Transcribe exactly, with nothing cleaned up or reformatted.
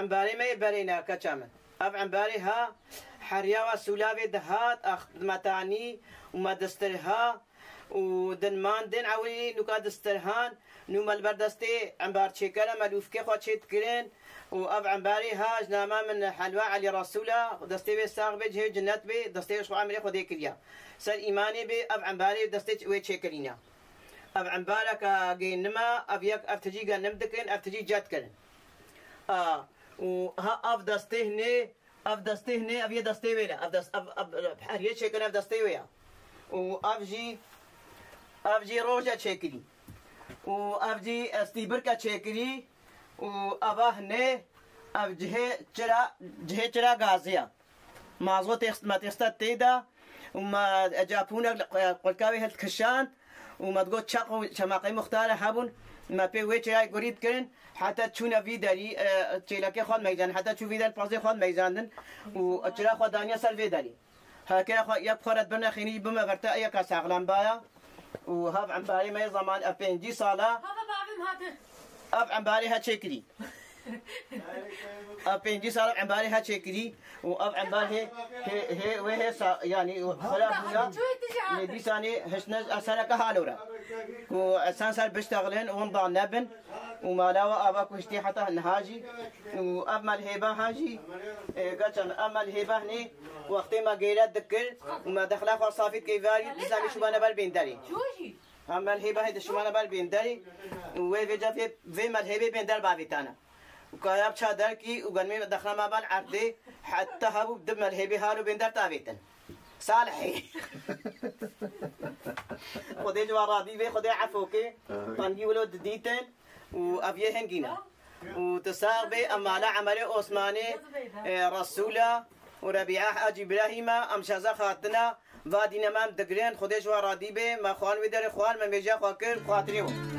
Embarê me yê berê ne, keça min. Ev embarê ha, heriya wa sûlavê dihat, ex-, me tanî û me distir ha û din man din ewilî nûka distir han, nû me li ber destê embar çêkere, me lûfkê xwe çê dikirin û ev embarê ha, ji nama min helwa Elî Resûl a, destê wê sax bê, cihê cinnet bê, destê wê ji xwe emirê Xwedê kiriya. Ser îmanê bê, ev embarê destê wê çêkirîna. Ev embareke genim a, ev yek, ev tijî genim dikin, ev tijî cet kirin. A, û ha ev destê hinê, ev destê hinê, ev yê destê wê ne. Ev dest, ev, ev, her yê çêkin ev destê wê ya. Û ev jî, ev jî roja çêkirî. Û ev jî estîbirke çêkirî. Û eva hinê, ev cihê çira, cihê çira gazê ya. Mazotê xist-, me têxiste tê de û me ecapûnek li qu-, qulka wê hilkişand û me digot çeq û çemaqê muxtare hebûn, me pê wê çirayê gurî dikirin, heta çûne vî derî, e, çêlekê xwe dimeyzandin, heta çû vî der pazê xwe dimeyzandin û çira xwe daniye ser vê derî. Heke xwe, yek xwe re dibirne xênî jî bime verte, yeka saxlem baya. Û hev embarê me yê zaman ev pêncî sala. Hava bavim hadi. Ev embarê he çêkirî. Ev pêncî sala ev embarê he çêkirî. Û ev embar hê, hê, hê, wê hê sa-, yanî, xira bûna. Lê dîsanê hiştine ez sereke halo re. Ku ez çend ser biştexilin, winda nebin. Û mala we ava ku hiştî heta niha jî. Û ev melhêba ha jî, e, geçen ev melhêba hinê wextê me gêret dikir û me dexla xwe safî dikir, verî dizanî şûbane ber bênderê. Em melhêba hê dişmane ber bênderê û wê vêca vê, vê melhêbê bênder bavêtane. Û kaya biça derkî û genmê dexla me bal erdê, heta hebû di melhêbê halo bênder tavêtin. Salihê. Xwedê ji we radî bê, Xwedê efo ke. Tengî wilo didîtin û ev yê hingî ne. Û tu sax bê, em mala Emelê Osmanê, e, Resûla û Rebîa Hacî Îbrahîma, em şeza xatina, va dîne me em digirin, Xwedê ji we radî bê, me xwan wê derê xwan, me mêja xwe kir, xatirê we.